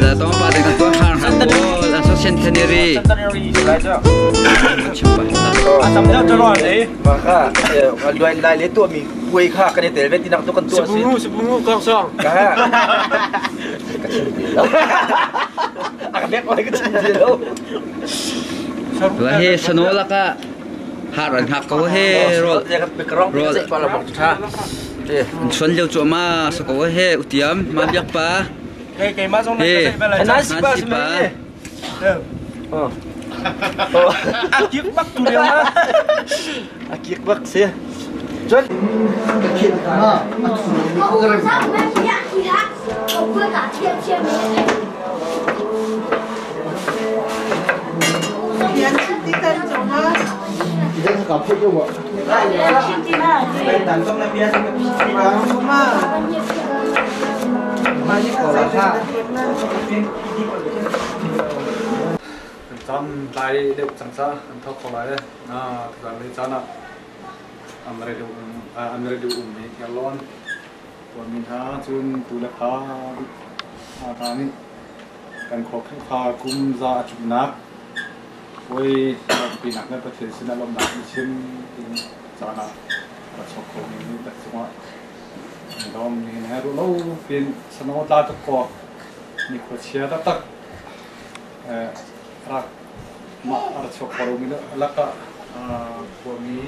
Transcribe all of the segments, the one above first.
Tong pa te kan tuah har har ko an so centenary. Chim pa. Tam deuh te ruan ei. Ma kha luai lai le tuah mi puai kha kan i tel ve tinak tu kan tuah si. Sebungu sebungu kong song. Ka ka chim ti lo. A ka bek oi ka chim ti lo. Tua he sano laka har an hak ko he rol. Rol. An chuan lio cu ma sa ko he utiam ma biak pa. Kei keimah zong na He. ka bel Nan si pa si pa. Oh. A kik bak tu lio ha. A kik bak si. Cun Kan cam tlai deuh cang ca an thawk ko lai. Na tuzaan lei caan ah an re duh um mi Hniarlawn tuanmi hna cun tu le fa hna nih kan khua Khrihfa kum za a cumnak puai lawmhpinak le Pathian sinah lawmhnak an chim ding caan ah rak chuak kho mi nih tak cungah an lawm. Nihin he ruah lo piin sano tla tuk kaw nikhua chia taktak rak mah a ra chuak kho lomi lakah khuami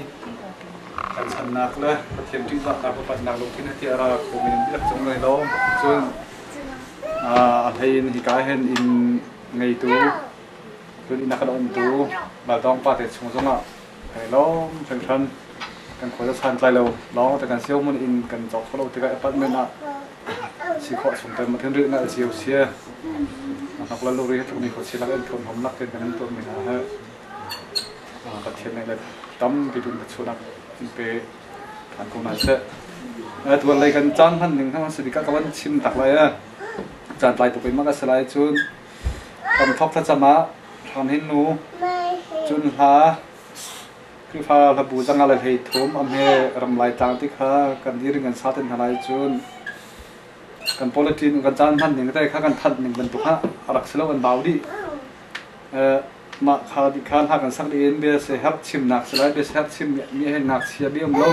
kan channak le Pathian ṭihzahnak upatnak lungthin he tiah a ra khomi nan dihlak cung nan i lawm. Cun a hlei in hika hin inn ngeitu cun inn a kan ontu Baldawng pa te chung zongah kan i lawm hringhran. Kan khua cu santlai lo lawng te kan si mun inn kan cawk kho lo tikah apartment ah si khawh chung te mathin rih na cio sia. Nak la luri tluk ni kho si lak in thon hom lak ten kan in tuah mi hna he Pathian nih le tampi tun ka chunak in pe than ko na seh. Tuan lei kan caan hman ning hna si bika ka van chim tak lai a. Caan tlai tuk in ma ka si lai cun kam thok thlacam ah thlam hin nu cun hla Khrihfa hlabu zanga le hlei thum am he ramlai tlang ti kha kan dir in kan sa ten hna lai cun kan politin kan caan hman ning te kha kan thanh ning bantuk ha rak si lo kan bau dih. Mah kha dih kha hla kan sak dih in bia se herh chimnak si lai bia se herh chim mi he ngakchia bi um lo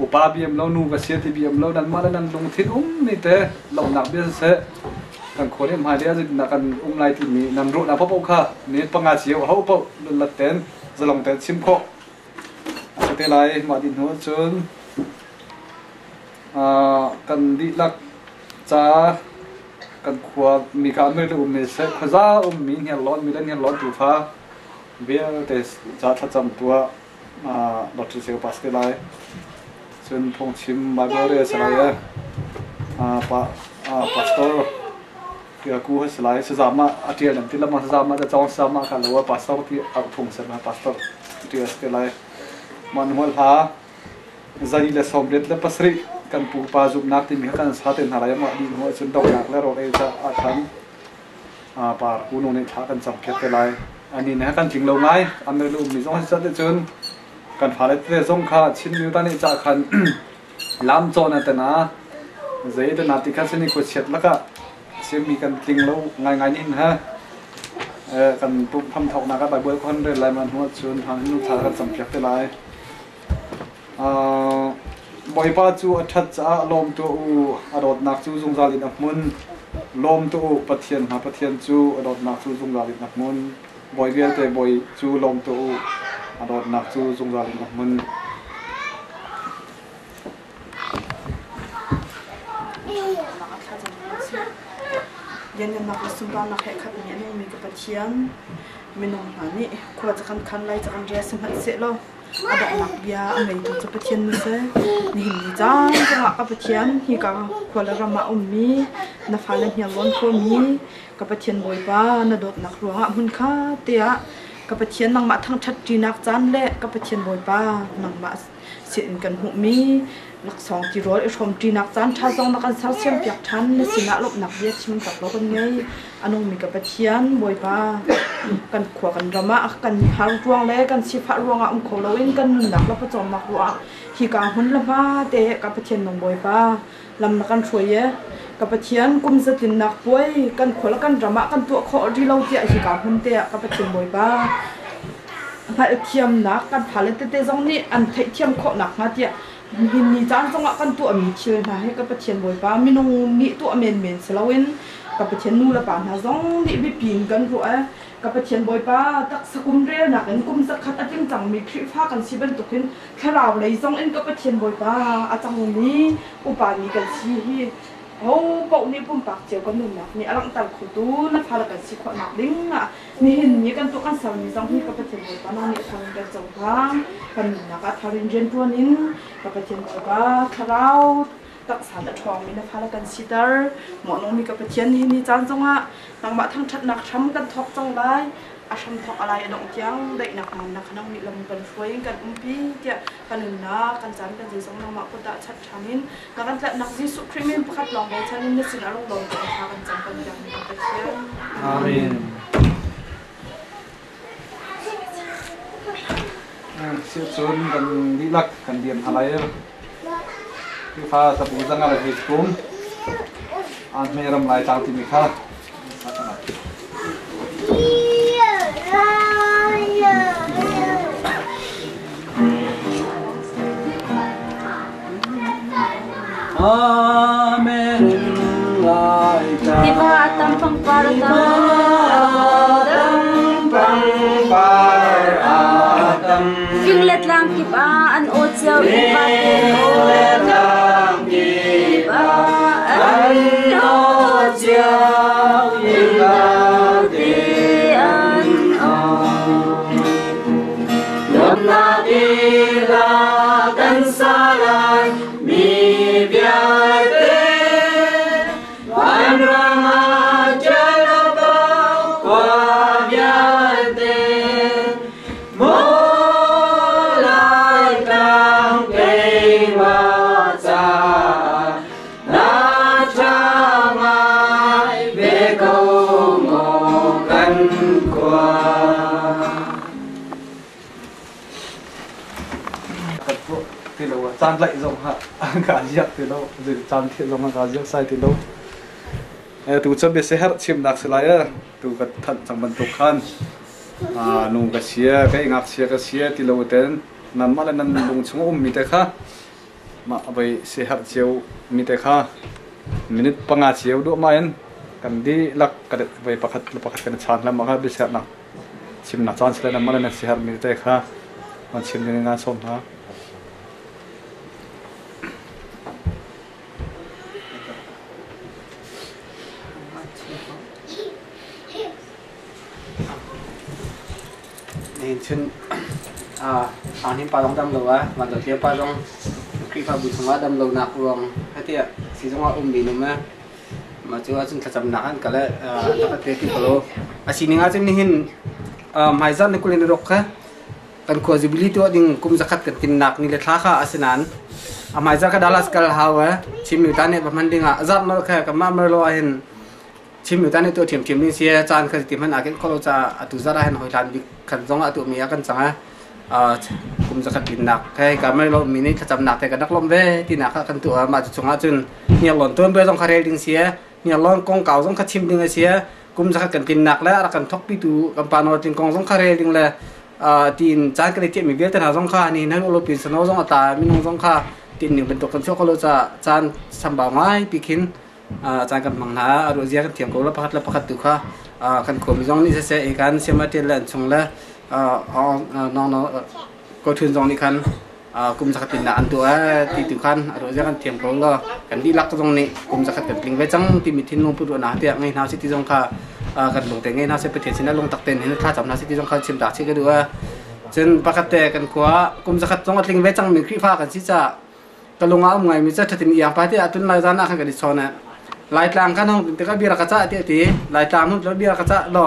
upa bi um lo nu ka sia ti bi um lo nan mah le nan lungthin um ni te lawmhnak bia siseh kan khua nih hmai lei ah kan um lai timi nan ruahnak paohpaoh kha minute panga cio ho paoh lat ten zalong ten chim khawh a si te lai. Mah dih hnu ahcun kan dihlak ca kan khua mi ka amir le ummi seh khuaza ummi hniarlawn mi le hniarlawn tufa vialte ca thlacam tuah Dr. Seo pas te lai. Cun phungchim Bible rel si lai e. Pa pastor ti ku ha si lai sazama a tial nam ti lama sazama da chong sazama kha lo pastor ti a phung sem ha pastor tial si te lai. Man hol ha zari le 87 kan pupa zumhnak timi kha kan sa te hna lai ma di hnu cun donak le rawk ei ca ah khan par ku nu nih thla kan cam phiat te lai. Ani ne kan tling lo ngai amel um mi zong si cun kan fale te zong kha Chin mi ta nih ca khan lam chaw na te na zei te na ti kha sini ko chiat laka mi kan tling lo ngai ngai nin ha kan pum pham thok nak ah Bible kon rel lai man hu cun hang nu thla kan cam piak te lai. Bawipa cu a ṭhat caah lawm tuah u, a dawtnak cu zungzal in a hmun. Lawm tuah u, Pathian hna Pathian cu a dawtnak cu zungzal in a hmun. Bawi vialte Bawi cu lawm tuah u, a dawtnak cu zungzal in a hmun. Lianngannak le sunparnak he khatmi a nungmi ka Pathian, minung hna nih khua ca kan khan lai ca kan rial sihmanhsehlaw A donghnak bia a ngeitu cu Pathian na si. Nihin ni caan zongah ka Pathian, hika khua le ram ah a ummi, na fale hniarlawn khuami, ka Pathian Bawipa, na dawtnak ruangah hmunkhat te ah ka Pathian nangmah thangṭhat ṭinak caan le ka Pathian Bawipa nangmah sin kan hmuhmi laksawng tirawl i hrawmṭinak caan ṭha zong na kan sersiampiak ṭhan. Na sinah lawmhnak bia chim tak lo kan ngei. A nungmi ka Pathian, Bawipa, kan khua kan ram ah kan har ruang le kan sifah ruangah um kho loin kan nunnak le pawcawmnak ruangah hika hmun le hma te ka Pathian nung Bawipa lam na kan hruai i Ka Pathian, kum zatlinnak puai kan khua le kan ram ah kan tuah khawh rih lo tiah hika hmun te ah ka Pathian Bawipa hngalhthiamnak kan fale tete zong nih an theihthiam khawh nakhnga tiah nihin ni caan zongah kan tuahmi thil hna hi ka Pathian Bawipa minung nih tuah menmen si loin ka Pathian nu le pa hna zong nih biapi in kan ruah i ka Pathian Bawipa taksa kum relnak in kum zakhat a tling cangmi Khrihfa kan si bantukin thlarau lei zong in ka Pathian Bawipa a cangmi upa mi kan si hi ho paoh nih pumpak cio kan nunnak nih a langhter khotu na fale kan si khawhnak ding ah nihin ni kan tuah kan sermi zong hi ka Pathian Bawipa nang nih a thar in kan cohlang. Kan nunnak ah thar in rianṭuan in ka Pathian Bawipa thlarau taksa na ṭhawngmi na fale kan siter. Mawhnungmi ka Pathian nihin ni caan zongah nangmah thangṭhatnak hram kan thawk cang lai. A hram thawk a lai a dongh tiang daihnak namnak kha nang nih lam kan hruai in kan umpi tiah kan nunnak kan caan kan zeizong nangmah kut ah chat ṭhan in na kan tlanhnak Jesuh Khrih min pakhat lawng bochan in na sin a rung lawm kan tha kan cam kan biakmi kan Pathian. Amen. Cun kan dihlak kan diam hna lai. Khrihfa tabu zanga le kum an hme ram lai tlang timi kha Amen. Tiva a tam pangpar a tam. Fing le tlang kip ah an aw cio in vate kip ah an aw cio in vate an aw. Lawmnak ila kan sa lai mi vialte vanram ah ṭial khua vialte maw Laitlang keimah caah na ṭha ngai ve ko maw kan khua. Kan tuah ti lo caan tlaih zong ha ka ziak ti lo caan thiah zong ka ziak sai ti lo. Tu cu bia siaherh chimnak si lai tu ka thanh cang bantuk khan nu ka sia ka ngakchia ka sia ti lo ten nanmah le nan lung chung um mi te kha mah voi siaherh cio mi te kha minute 5 cio duah ma in kan dihlak ka voi pakhat le pakhat kan chan hlam kha biasiaherhnak chimnak caan si le nanmah le nan siaherh mi te kha van chim ding in ngan sawm hna. Nihin chun Thanghin pa zong dam lo ah Van pa zong Khrihfabu chungah dam lonak ruang hatiah sizung ah ummi num eh mah cu ahcun thlacamnak an kal eh rak te ti ko a sining ahcun nihin hmaizarh ni 26 kha kan khua jubilee tuah ding kum 100 kan tinnak ni le thla kha asinain a hmaizarh ka Dallas kal hau eh Chin mi ta nih va hman ding ah zarh nolh kha kanmah Merlo ah hin Chin mi ta nih tuah ṭhiamṭhiam ding si caan kha ti hmanh ah khin kholo ca atu zarh ah hin hoi hlan bik khan zong ah tuahmi ah kan cang eh kum 100 tlinnak he ka Merlo mi nih thlacamnak te kan rak lawmh ve tinak kha kan tuah. Mah cu chungah cun hniarlawn tuanbia zong kha rel ding si hniarlawn kongkau zong kha chim ding a si kum 100 kan tlinnak le a rak kan thawkpitu kan pa Nawl Tling kong zong kha rel ding le tiin caan kan i tiahmi vialte hna zong kha ni nan ulopin sano zong a tla minung zong kha tin ning bantuk kan chuak ko lo ca caan sambau ngai pi khin caan kan hmang hna. A ruah zia kan thiam ko lo pakhat le pakhat tu kha kan khuami zong nih siseh e kan siama ṭial le an chung le nong no ko thun zong nih khan kum 100 tinnak an tuah ti tu khan a ruah zia kan thiam ko lo kan dihlak zong nih kum 100 kan tling ve cang timi thinlung put ruahnak tiah ngei hna si ti zong kha kan lungte ngei hna seh Pathian sinah lungtak tein hin thlacam hna seh ti zong kha chim ta chih ka duh. Cun pakhat te kan khua kum 100 zong a tling ve cangmi Khrihfa kan si caah ka lung ah um ngaimi cu ṭhatin iang pa ti ah tun lai zan ah khan kan i chawn. Laitlang kan hong tikah bia ka cah ti ti Laitlang hun bia ka cah lo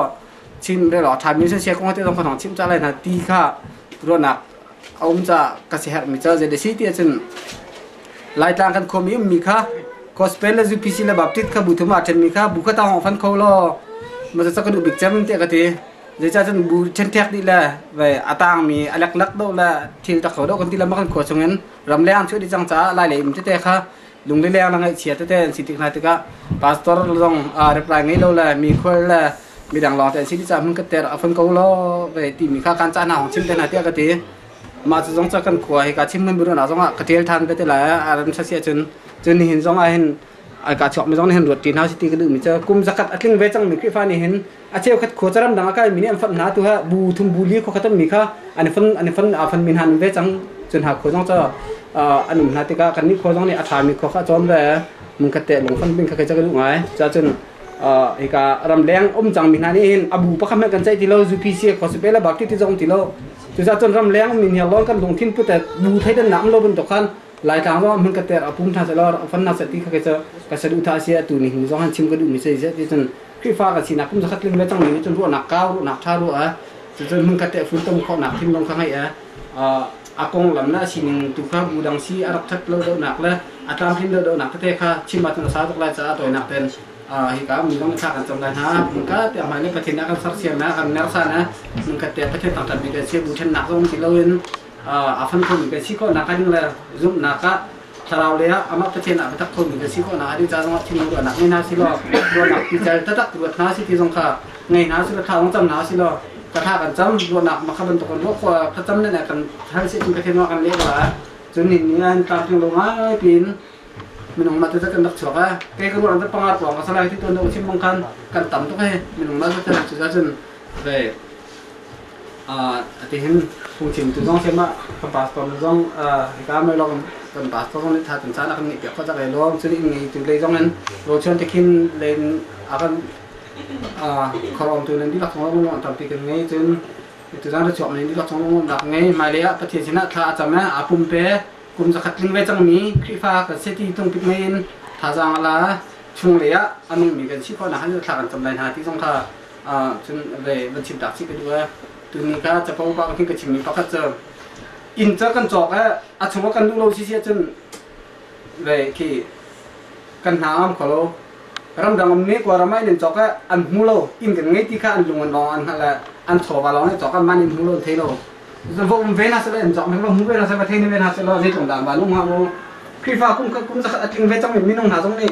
Chin re lo ṭha mi sin sia kong te zong kan hong chim ca lai hna ti kha ruahnak a um ca ka si herhmi ca zei si ti ahcun Laitlang kan khuami ummi kha gospel le UPC le Baptist kha bu thum ah ṭhenmi kha bu kha ta hong fan kho law ma ca ka duh bik cem tiah ka ti. Zeicah cun bu ṭhenṭhek dih le ve a tangmi a leklak do le thil tak kho do kan ti le ma kan khua chungin ramleng an chuah dih cang caah lai lei um tete kha Lungli leng la ngaihchia tete an si tik hna tikah pastor zong reply ngei lo le mi khual le midang lawng te an si ti caah hmun ka ter a fon ko lo ve timi kha kan ca hna hong chim te hna tiah ka ti. Mah cu zong cu kan khua hi ka chim hmun biaruahnak zong ah ka ṭial ṭhan ve te lai a rem si ahcun. Cun nihin zong ah hin ai ka chuak mi zong nih hin ruat ṭi hna si ti ka duh mi cu kum zakhat a tling ve cang mi Khrihfa nih hin a cheukhat khua caram dang a kai mi nih an fonh hna tu ha bu thum bu li khua khat mi kha an i fon an i fon a fon mi hna an ve cang. Cun ha khua zong cu an um hna tikah kan nih khua zong nih a ṭha mi khua kha cawn ve mun khat te lung fon bing kha kai ca ka duh ngai. Cun hika ramleng um cang mi hna nih hin a bu pakhat hmanh kan ceih ti lo, UPC khua le bak ti ti zong ti lo. Cucaah cun ramleng mi nih lawng kan lungthin put bu thleidannak um lo bantuk khan Laitlang zong hmun ka ter a pum hna selaw a fon hna seh ti kha cu ka saduhthah a si. Atu ni hin zong han chim ka duhmi si ti cun Khrihfa ka sinak kum zakhat tling le cang mi nih cun ruahnak kau ruahnak ṭha ruah a cucun hmun khat te funtom khawhnak thinlung kha ngeih a a konglam le a sining tu kha bu dang si a rak ṭhat lo deuhnak le a tlamtlin lo deuhnak tete kha chim ahcun a sau tuk lai caah tawinak ten hika mi zong thla kan cam lai hna. Hmunka te hmai le Pathian a kan sersiam na kan mersan na hmunkhat te Pathian thangṭhat mi kan si. Bu ṭhennak zong ti loin a fan khomi kan si khawh nak ding le zumhnak ah thlarau le ah amah Pathian ah biatak khomi kan si khawh nak ding ca zong ah thinlung ruahnak ngei hna si law, ruahnak pical taktak ruat hna si ti zong kha ngei hna si law, thla zong cam hna si law, ka thla kan cam ruahnak makha bantuk kan ruah khawh ka cam le kan hal si cun Pathian kan leh la. Cun nin ni an tlamtling lo ngai piin minung mah tu kan rak chuak a ke ka ruah an panga tuang ka salai ti tuan do chim bang khan kan tam tuk he minung mah tu cu cun ve atihin phungchim tu zong sema kan pastor zong hika mai long kan pastor zong nih tha kan caan a kan ngeih piak kho tak le lawm. Cun inn ngei tu lei zong in rochuan te khin len a kan khorom tu nan dihlak zong long tampi kan ngei. Cun tuzan ra chuak nan dihlak zong long nak ngei hmailei ah Pathian sinah thla a cam a pumpe kum zakhat tling ve cangmi Khrihfa kan si ti tungpit mei in thazaang a la chung lei ah a nungmi kan si khawh nak hin thla kan cam lai hna ti zong kha cun ve van chim tak si ka duh. Tuni kha capo pa kan ka chimmi pakhat cu inn ca kan cawk e a chung kan duh lo si si cun ve khi kan hna am kho lo. Ramdang um nih Kawlram ah inn an cawk e an hmu lo. Inn kan ngei ti kha an lung an lawng an hngalh le an chawva lawng nih cawk an man in hmu lo, an thei lo. Va um ve hna seh, an cawk va hmu ve hna seh, va thei ve hna seh law zeitluk dah van um hnga mu. Khrihfa kum zakhat a tling ve cangmi minung hna zong nih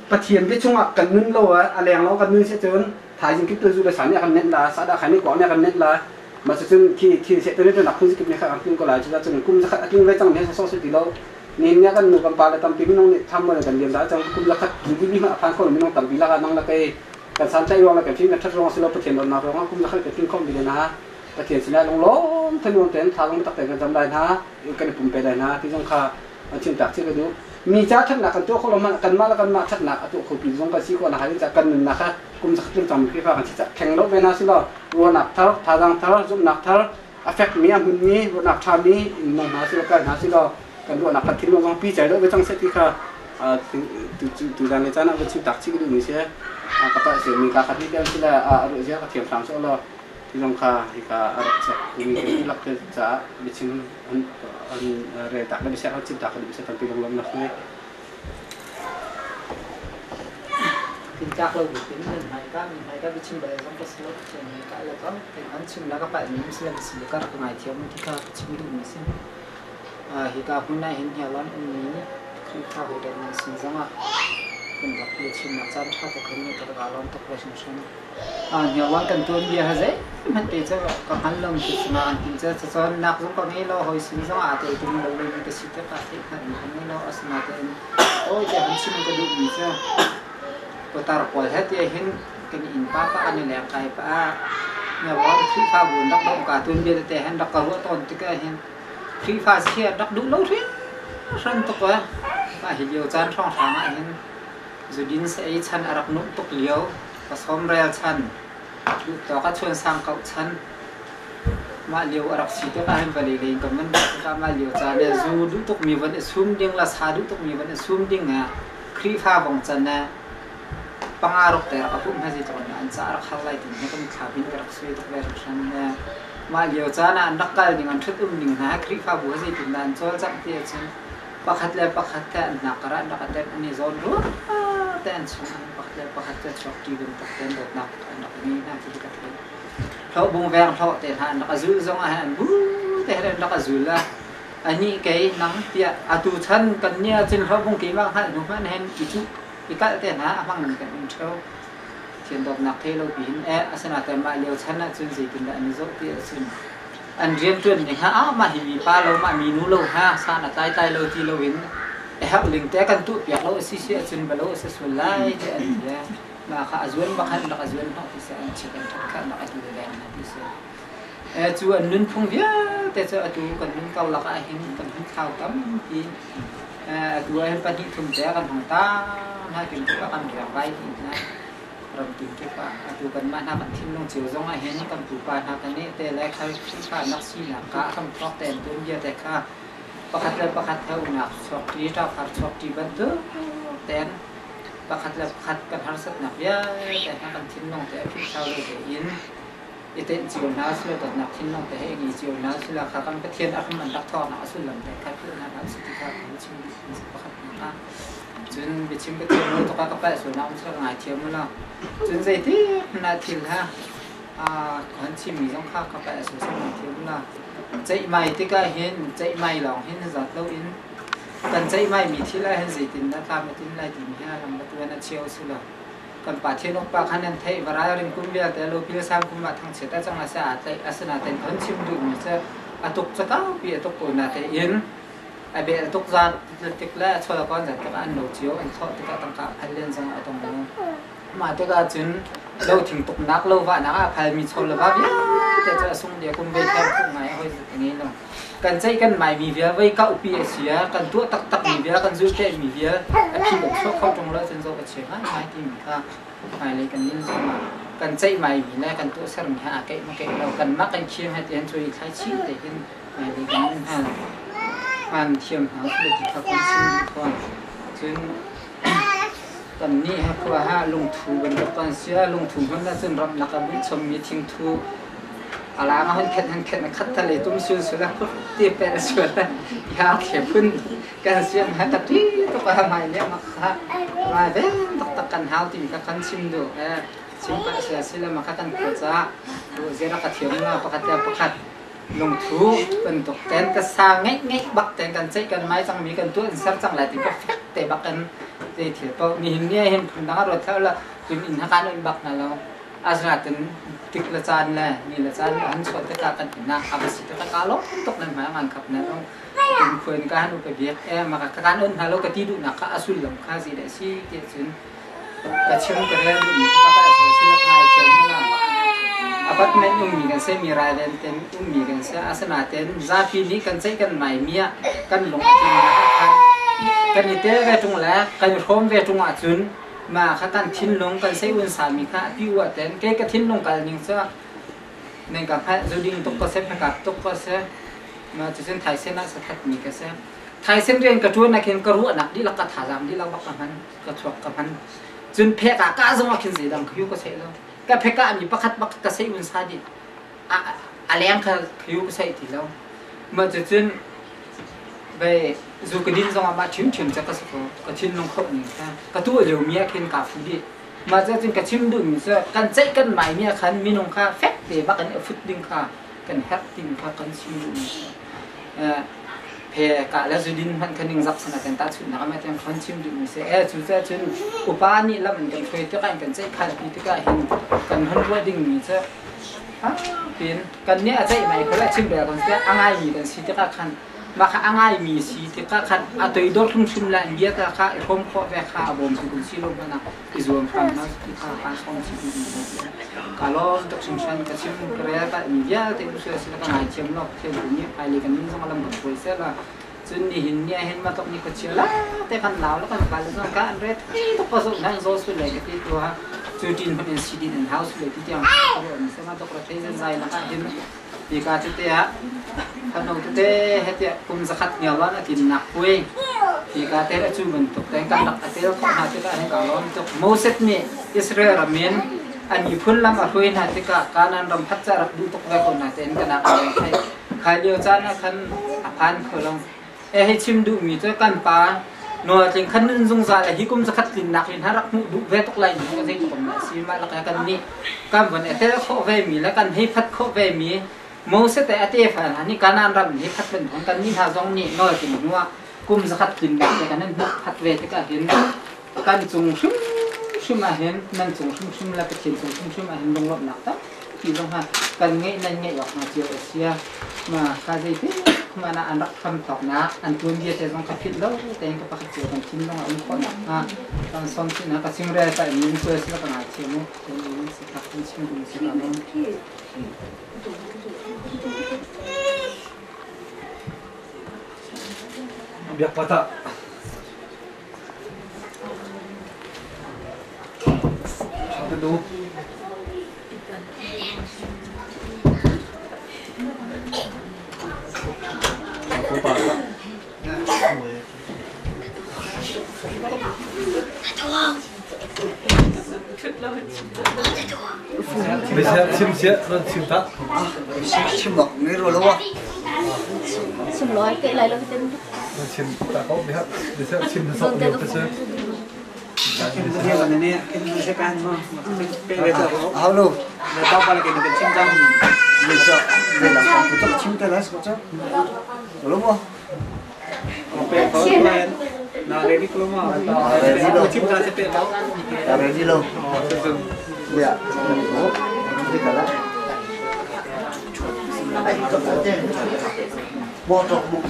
Pathian bia chungah kan nun lo a leng lo kan nun si cun thaizing kip tu zu le sa nih a kan nenh la, sahdah khai nih kuak nih a kan nenh la. Mah cucun khi thil seh tu nih nak phun kip nih kha kan tlung ko lai. Cucun kum zakhat a tling ve cangmi sawsawh si ti lo. Nihin ni ah kan nu kan pa le tampi minung nih tham kan liam dah cang. Kum zakhat dih hmanh a phan kho minung tampi lakah nang le kei kan santlaih ruang le kan fim kan ṭhat ruang si lo, Pathian dawtnak ruangah kum zakhat kan tling kho mi le hna Pathian sinah lunglawm thanuam tein thla zong biatak tein kan cam lai hna, kan i pumpe lai hna ti zong kha an chimtak chih ka duh. Mi ca ṭhatnak kan tuah kho lo hmanh kanmah le kanmah ṭhatnak a tuah kho pi zong kan si khawh nak ding caah kan nunnak kha kum zakhat tling cangmi Khrihfa kan si caah thleng lo ve hna si law, ruahnak thar, thazaang thar, zumhnak thar, a fekmi, a hmunmi, ruahnak ṭhami in nung hna si law, kal hna si law, kan ruahnak kan thinlung zong pi chai deuh ve cang seh ti kha tuzan le caan ah van chimtak chih ka duhmi si. Ka pa mi ka khat ni te si le a ruah zia ka thiam hram sawh law ti zong kha hika a rak cak mi kan dihlak te caah biachim an rel tak le biasiak chim tak le biasiak tampi lunglawmnak ngei. Tintak lo buin nan hmaika mi hmaika biachim bal zong ka si lo. Pathian hmaika le ko an chim la ka palh mi muslim si ka rak ngai thiam ti kha ka chim duh mi si. Hika hmun ah hin Hniarlawn ummi Khrihfa hawi nan sin zongah kan rak biachimnak caan ṭha tuk kan ngei tuk. Aa lawm tuk ve hringhran. Hniarlawn kan tuanbia ha zeihmanh te cu ka hngal lo ti cungah an tin cu cacawnnak zong ka ngei lo, hawi sin zongah aa tel tung lo lomi ka si tikah theihhngalhmi ka ngei lo. Asinain awi tiah han chim ka duhmi cu putar pawl he tiah hin kan innpa pa an i leng kai pah ah Hniarlawn Khrihfabu an rak dongh ka tuanbia tete han rak ka ruah tawn tikah hin Khrihfa si an rak duh lo hringhran tuk ee. Mah hi lio caan hrawnghrang ah hin zudin saei chan a rak nuamh tuk lio, pasawmrel chan, duhtawk a chuansang kauh chan, mah lio a rak si tik ah hin vawlei lei in kan van ruah tikah mah lio caan ah zu duh tukmi van i sum ding le sa duh tukmi van i sum ding ah Khrihfa vong can ah panga ruk te rak a pumh hna zeitluk in dah an ca a rak har lai timi hi kan thla bin ka rak sui tuk ve hringhran. Mah lio caan ah an rak kal ning, an ṭhut um ning hna Khrihfabu hi zeitindah an cawlcangh ti ahcun pakhat le pakhat te an hnak karah an rak i tenh, an i zawn ruah te an chung an pakhat le pakhat cu a chuak ṭi bantuk te an dawtnak an rak i ngei hna ti hi ka theih. Hlawhbung veng hlawh te hna an rak a zul zong ah hin an bu te hin an rak a zul a. Anih kei nang tiah atu chan kan nih ahcun hlawhbung keimah hngalh hnu hmanh hin i cuh i kalh te hna a hmangmi kan um ṭheo. Thian dawtnak thei lo piin eh asinain mah lio chan ahcun zeitindah an i zoh ti ahcun an rianṭuan ning ha ah mah hi mi pa lo mah mi nu lo ha san a tlai tlai lo ti loin a herh ling te kan tuah piak lo a si si ahcun balo a si sual lai ti an ti mah kha a zuan bak han rak a zuan hnawh ti si an chiat an ṭhat kha rak a dil leng na ti si cu an nunphung vialte cu atu kan nun karlak ah hin kan hun thlau tampi atu ah hin pahnih thum te kan hung ta hna kin tu kan riak vai ti hna ramtin kip ah atu kanmah hna kan thinlung cio zong ah hin kan pupa hna kan nih te le khai Khrihfa nak sinak ka kan thawk te an tuan bia te kha pakhat le pakhat he unak chuak ṭi ṭaphar chuak ṭi bantuk ten pakhat le pakhat kan harsatnak vialte hna kan thinlung te a philhthlau lo tein i tenh cio hna sila dawtnak thinlung te he i ngei cio hna sila kha kan Pathian a hram an rak thawknak a sullam te kha philh hna hlah usih ti kha kan chim duh pakhat hna cun biachim ka thiam lo tuk ah ka palh sual na um sila ka ngaithiam u law cun zeiti na thil ha kan chimmi zong kha ka palh sual sila ngaithiam u law ceihmai tikah hin ceihmai lawng hin zat loin kan ceihmai mi thil ah hin zeitin dah tlam a tlin lai timi hi a lam a tuan a cheu si lo kan pa thian pa khan an theih varal ring kum vialte lopil sang kum ah thangchiat a cang ase aa tlaih asinain kan chim duhmi cu a tuk cu kaupi a tuk ko na te in a bel tuk zat tik le a chol kon zat tik an lo cio an thlawh tikah tangka phal len zong a tong lo mah tikah cun lo thing tuk nak lo va nak ah phal mi chol le va vialte cu a sung dia kum ve kher fu ngai hoi zat ngei lo kan ceih kan mai mi vial vei ka upi a si a kan tuah taktak mi vial kan zul te mi vial a phi kan chuak kho ṭung lo cun zo ka chia ngai ngai ti mi kha hmailei kan nin zong ah kan ceih mai mi le kan tuah ser mi ha a keih ma keih lo kan mah kan khiam he tian cui thlai chi te hin hmailei kan nin han han thiam hna su ti kha kan chim thon cun kan nih ha khua ha lungthu bantuk kan sia lungthu hman na cun ram lak a bunh chom mi thingthu Alang a hun khenh han khenh a khat thale tum sul sul a ti pe sul ya khe phun kan siam ha ta ti to ka mai le mak kha mai ven tak tak kan hau ti ka kan chim du e chim pa sia sila ma kha kan kho cha tu zera ka thiam la pakhat ya pakhat lungthu bantuk ten ka sa ngai ngai bak ten kan chei kan mai cang mi kan tu an ser cang lai ti ka fek te bak kan te thil po ni hin ni hin phun dang ro thel la tun in ha kan bak na lo Asinain tik le caan le ni le caan an chuah tikah kan inn ah a va si tikah kaa lawm tuk nan hmai ngan khap na ung kum khuan ka han upa biak e maka ka kan on hna lo ka ti duhnak kha a sullam kha zi le si ti cun ka chim ka rel duhmi ka pa si si ngai thiam la apartment ummi kan se mi rai ten ummi kan se asinain zapi nih kan ceih kan mai mi ah kan lung a tling nak ah khan kan i tel ve tung le kan i hrawm ve tung ahcun Ma kha kan thinlung kan sei un sami kha a pi ua ten ke ka thinlung kal ning cu ning ka hngalh zu ding tuk ko se phakap tuk ko se ma cucun thaisen ah sa that mi ka se thaisen rian ka tuan nak hin ka ruahnak dihlak ka thazaang dihlak bak ka hman ka chuak ka hman cun phek ah ka zong ah khin zeidang ka hiu ka sei lo ka phek ah mi pakhat bak ka sei un sa dih a leng kha hiu ka sei ti lo ma cucun Vei zu ka din zongah mah ṭhiamṭhiam cu ka si ko. Ka thinlung khoh ning kha ka tuah liomi ah khin kaa fu dih. Mah cu ka chim duhmi cu kan ceih kan maimi ah khan minung kha fek te bak in a fut ding kha kan herh ding kha kan chim duhmi si. Phe ka le zu din hmanh kha ningzak sana kan tahchunhnak ah tiang kan chim duhmi si. E cu cu cun upa nih lam in kan hruai tikah in kan ceih khan pi tikah hin kan hun ruah dingmi cu Pin kan nih a ceih mai kho le chim bel kan si a ngaimi kan si tikah khan mah kha a ngaimi si tikah khan a toidor hrimhrim le an bia kha i hrawm khawh ve kha a bawm tu kan si lo hmanh ah i zuam hram hna ti kha kaa sawm chih ka lawm tuk hringhran ka chim ka rel ka mi vialte u sila sila ka ngaithiam lo Pathian tu nih hmailei kan nun zong a lam kan hruai seh la cun nihin ni ah hin matok ni khuachia la te kan lau la kan kal zong ka an re thei tuk ka zoh nan zo su le ka ti tu ha cu tin hman in sidin an hau su le ti tiang ka ruah mi sama tok ra thei zan zai lak ah hin ti ka chu te ah khano te te he te kum zakhat ngial lan atin nak pui ti ka te la chu bantuk te kan rak atel kho hna te ka hin ka lom tuk Moses nih Israel ramin an miphun lam a hruai hna tikah Kanan ram phat ca rak duh tuk ve ko na tein kana thai Kha lio caan ah khan a phan kho lo. E hei chim duhmi cu kan pa nawltling khan nun zungzal hi kum zakhat tlinnak in rak hmuh duh ve tuk lai ni ka zei tuk si ma lak kan nih kan von e tel khawh ve mi le kan hei phat khawh ve mi Moses te a tefa hna nih Kanaan ram hi khat bantuk kan nih hna zong nih nawl tlin hnu ah kum zakhat tlinnak te kan in hmuh khat ve tikah hin kan cung hrimhrim ah hin nan cung hrimhrim le Pathian cung hrimhrim ah hin lunglawmhnak tampi zong ha kan ngeih nan ngeih awk hna cio a si ma ka zei mana an rak hram thawknak an tuanbia te zong ka philh lo tein ka pakhat cio kan thinlung a um khawhnak hnga kan som sin ka chimrel pa in sual sila ka ngai thiam mu si tak kan chim ding si ka mu. Biak pata. Tha nu. Bây giờ chim sẽ nó chim ta. Chim bọc mấy rồi đâu à? Chim nói kệ lại lo tên. Chim ta có biết bây giờ chim nó sống nhiều cái chứ. Hao luôn. Bây giờ về làm phòng tôi chim tay lái sao chứ? Đúng không? Ready lo. Dạ. Bỏ trọc bụng.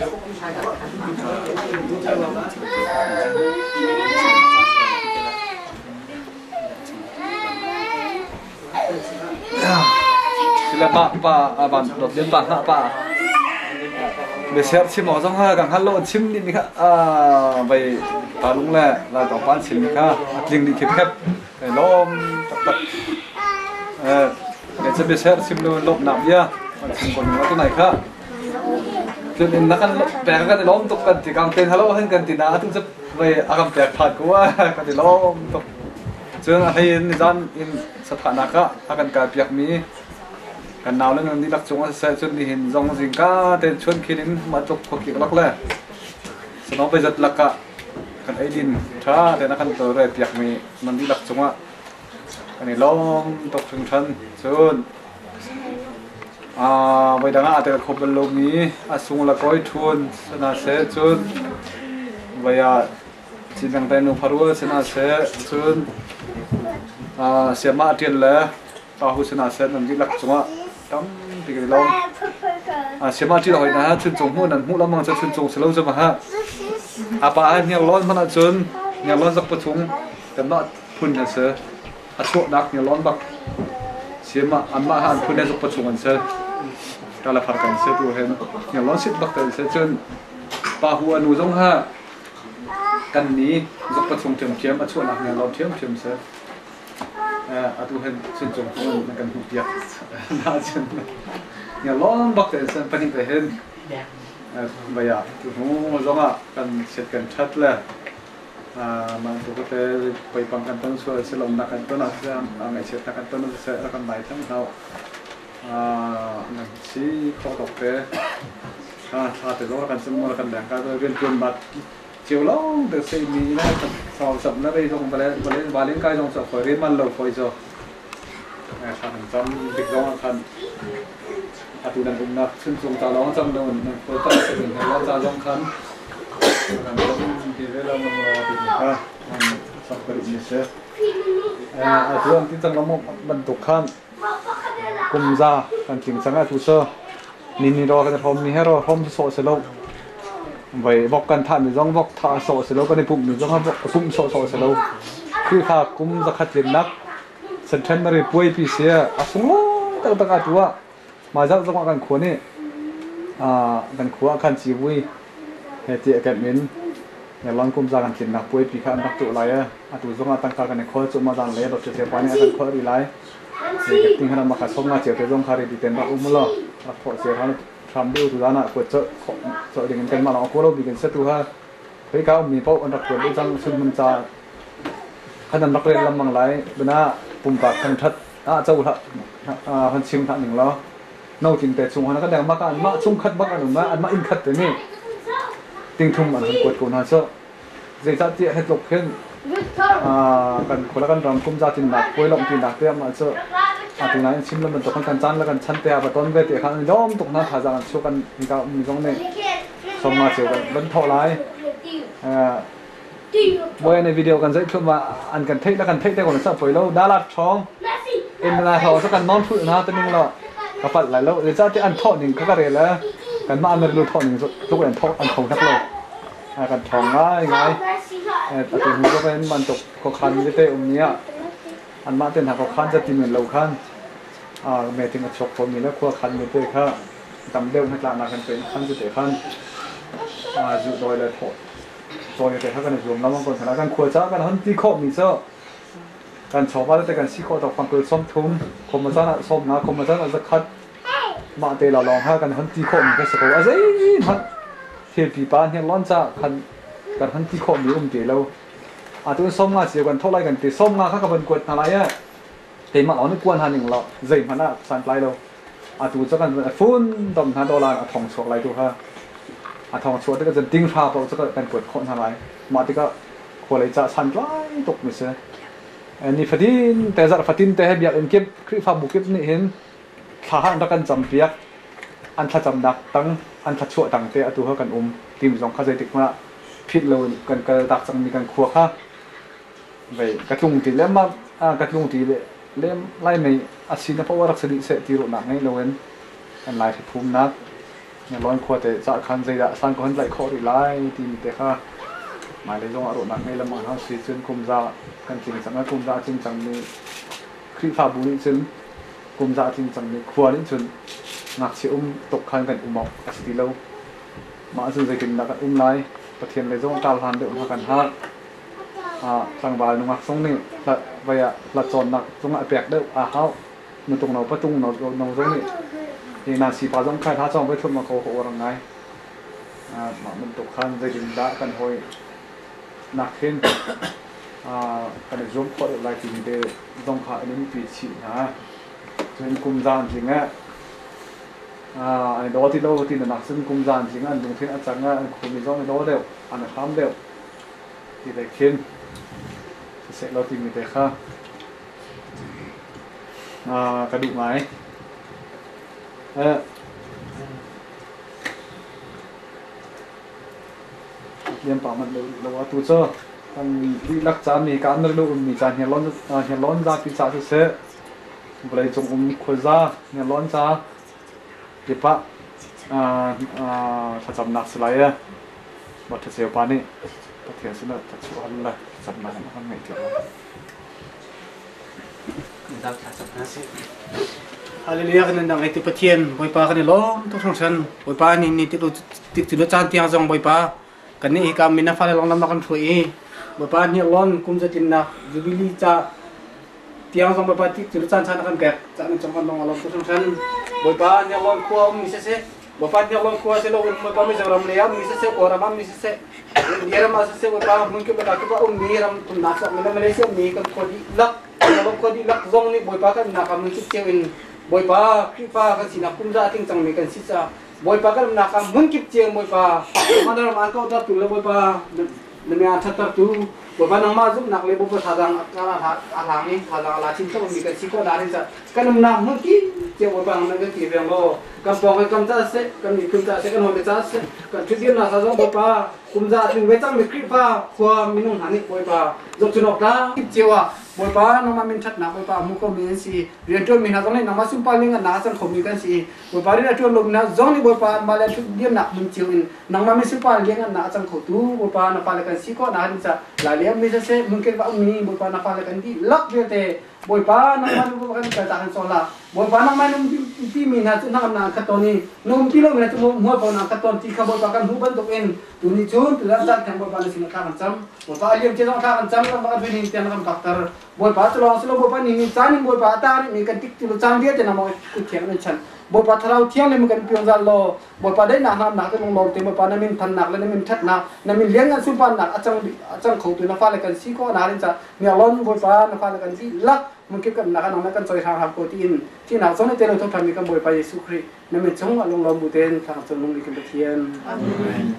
Sila pa pa ban dot liên pa ha pa. Để xem chim mỏ trong ha càng hát lộ chim đi mi kha à vậy ta đúng là là tỏ pan chim mi kha linh đi khép khép để lom tập tập để cho biết xem chim luôn lộp nạp nhá chim còn nó cái này kha cho nên nó kan bè kan lom tục kan thì càng tên hello hơn kan thì na tung chấp về agam bè phạt quá kan thì lom tục cho nên hay in gian in sát hạ naka akan ka piak mi kan naw le nan lak chung a se chun ni hin zong jing ka ten chun khinin ma tuk khok ki lak le sano pe zat laka kan ei din tha te na kan to re piak mi nan di lak chunga kan ni lom tok chung than chun a vai danga ate khop lo mi a sung la koi thun sana se chun vaya chinang tai nu pharwa sana se chun a siama tian le ta hu sana se nan di lak chunga tam ti ke long a siama ti hoi na chun chung mu nan mu lamang cha chun chung selo chama ha apa a nyang lon mana chun nyang lon zak pathung kan ma phun na se a chu nak nyang lon bak siama amma han phun na zak pathung an se ta la phar kan se tu hen nyang lon sit bak ta se chun pa hu anu zong ha kan ni zak pathung thiam thiam a chu nak nyang lon thiam thiam se a tu hen chun chung phun kan hu piak na chun nhà lon bak te san panin te hen baya tu hu zonga kan set kan that la ma tu ko te pai pang kan ton so se lom na kan ton a se a ngai set na kan ton se ra kan mai thang hau na si kho tok te ha tha te lo kan sem mo kan dang ka rian tuan bat chiều long te se mi na sau sap na rei song bale bale balin kai song sa phoi re man lo phoi zo tha kan cham dik zong khan atu nan um nak chun chung ta long cham don nan ko ta se din long cha long khan kan dong ti ve la mang lo ti ka sak pari ni se atu an ti chang lam ban tuk khan kum za kan ting changa tu so ni ni ro kan thom ni hero thom so se lo vậy bọc kan tha mi zong bọc tha so se lo kan pum mi zong bọc pum so so se lo khi kha kum za khat lin nak centenary puai pi se asung lo tak tak atua ma zak zong kan khua ni kan khua kan chi vui he ti kan min ya long kum za kan tin nak puai pi kha an rak tu lai a atu zong atang ka kan khol chu ma zan le dot che pa ni kan khol ri lai se ke ting hana ma kha som nga che te zong kha ri ti ten ba um lo rak tho che han tham du tu na ko che kho cho ding kan ma lo ko lo bi kan se tu ha phei ka mi pau an rak ko du chang sun mun cha khan an rak le lam mang lai bana pum pa khang that a chau tha han chim tha ning lo nau tin te chung hana ka dang ma ka an ma chung khat bak an ma an ma in khat te ni ting thum an han kuat ko na cho zai cha ti het lok khen kan khola kan ram kum za tin nak poi lom tin nak te ma cho Atu nain chim lo bantuk kan caan le kan chan te ah va ton ve ti khan lawm tuk na thazaang an chuak kan hika ummi zong nih sawmnga cio kan van thawh lai. Boy ne video kan zeih thluahmah an kan theih le kan theih te ko na sa poi lo dalat ṭhawng in na ho sa kan non thul na te ning lo ka palh lai lo le cha te an thawh ning kha ka rel kan mah an rilu thawh ning tluk an thawh an tho hnak lo kan ṭhawng ngai ngai atu hnu ko in man tuk khuakhan te um ni ah anmah te hna khuakhan ca ti men lo khan meting a chuak khomi le khuakhan mi te kha tam deuh hnatlaknak kan pe khan cu te khan zu dawi le thawh cawi te kha kan i zuam lengmang ko hna. Kan khua caah kan hon ti khawhmi cu kan chawva te kan si khawh tawk fangkul 30 khom caan ah 50 khom caan ah 100 mah te la lawng ha kan hon ti khawhmi kha si ko. A zeihmanh thil pipa hniarlawn ca khan kan hon ti khawhmi um ti lo. Atu 50 cio kan thawh lai kan ti. 50 kha ka van kuat hna lai eh. Keimah lawng nih kuan hna ning law zeihmanh ah santlai lo. Atu cu kan fun dom hna dollar a thong chuak lai tu kha. A thong chuak tikah cun ting hra paoh cu kan kuat khawh hna lai. Mah tikah khualei ca santlai tuk mi si. Ni fatin te zarh fatin te he biakinn kip Khrihfabu kip nih hin thla an rak kan campiak. An thlacamnak tang an thlachuah tang te atu ha kan um tim zong kha zeitik hmanh ah phit lo in kan kal tak cangmi kan khua kha vei ka tlung ti lem ka tlung ti lem lai mei a si na poah rak si dih seh ti ruahnak ngei loin kan lai phumnak lawn khua te ca khan zeidah san ko han tlaih khawh rih lai timi te kha hmailei zong ah ruahnak ngei lengmang hna si cun kum za kan tling cang kum za a tling cangmi Khrihfabu nih cun kum za a tling cangmi khua nih cun ngakchia um tuk khan kan um awk a si ti lo. Mah cun zeitindah kan um lai? Pathian lei zong kar hlan deuh hna kan har. Tlangval nungak zong nih vai ah hlat cawnnak zong ah pek deuh aa hau. Nutung no patung no no zong nih hi nan sipa zong khai hla cawng ve thluahmah ko ka uar ngai. Mah bantuk khan zeitindah kan hawi nak hin kan i zuam khawh deuh lai timi te zong kha an in pi chih hna. Cun kum zan tling ah an i daw ti lo ti nak cun kum zan tling an lungthin a cang ah an khumi zong i daw deuh an i hram deuh ti te khin siseh law timi te kha ka duh ngai. Liam pa manh lo lo atu cu kan dihlak ca mi ka an lu ummi ca hniarlawn hniarlawn zapi ca siseh vawlei cung um khuaza hniarlawn ca kipah thlacamnak si lai e Baṭhaceu pa nih Pathian sinah thlachuah hal le thlacamnak in a kan ngeih piak lai. Hallelujah kan nang hei tu Pathian Bawipa kan i lawm tuk hringhran Bawipa ni ni tik tik tu caan tiang zong Bawipa kan nih hika min na fale long lam kan hruai i Bawipa ni lon kum zatinnak jubilee ca tiang zong Bawipa tik tu caan chan kan pek ca nan chong kan long alom tuk hringhran Bawipa ni lon khua um mi se se Bawipa nih lon khua si loin Bawipa Mizoram lei ah mi siseh, Kawlram ah mi siseh, India ram ah siseh, Bawipa hmun kip le kip ah ummi ram thumnak chuakmi le Malaysia ummi kan khua dihlak, kan khua dihlak zong nih Bawipa kan umnak ah mun cio in Bawipa Khrihfa kan sinak kum za a tling cangmi kan si caah Bawipa kan umnak ah hmun kip cio in Bawipa nangmah na ram aan kauhtertu le Bawipa na mi aan ṭhattertu Bawipa nangmah zumhnak le Bawipa thazaang a hlang i thazaang a la chin cangmi kan si khawh nakding caah kan umnak hmun kip cio Bawipa nangmah kan ti veng law kan pawng kan ca seh kan miphun ca seh kan hawi ca seh kan ṭhutdirnak ca zong Bawipa kum za tling ve cangmi Khrihfa khua minung hna nih Bawipa zohchun awk tlak cio ah Bawipa nangmah min ṭhatnak Bawipa a hmu khomi an si rianṭuanmi hna zong nih nangmah sunpar ning an a cang khomi kan si Bawipa rian a ṭuan lomi hna zong nih Bawipa anmah le ṭhutdirnak hmun cio in nangmah min sunpar liang an a cang khotu Bawipa na fale kan si khawh nak ding ca lai le mi siseh hmunkip ah ummi Bawipa na fale kan dihlak vialte Bawipa nangmah nu kan kal ta kan cawl la Bawipa nangmah nu ti mi hna cu nangam na khat tawn i na um ti lo mi hna cu mual ko na khat tawn ti kha Bawipa kan hmuh bantuk in tuni cun tutan caan theng Bawipa na sin thla kan cam Bawipa a liam cia zong thla kan cam kan bak ni tiang kan bakter Bawipa cu lawng si lo Bawipa ni ni caan in Bawipa a tar mi kan tik ti lo caan vialte na maw kut thiang nan chan Bawipa thlarau thiang le kan piong zal law Bawipa daihnak namnak te lunglawm te Bawipa na min thannak le na min ṭhatnak na min lianngan sunparnak a cang a cang khotu na fale kan si khawh na rin ca mialon Bawipa na fale kan dihlak hmunkip kan nak anong na kan choi hrang hram ko tiin thihnak zong te lo thawthan mi kan Bawipa Jesuh Khrih na min chung a lunglawm bu ten thang cung nung kan Pathian. Amen.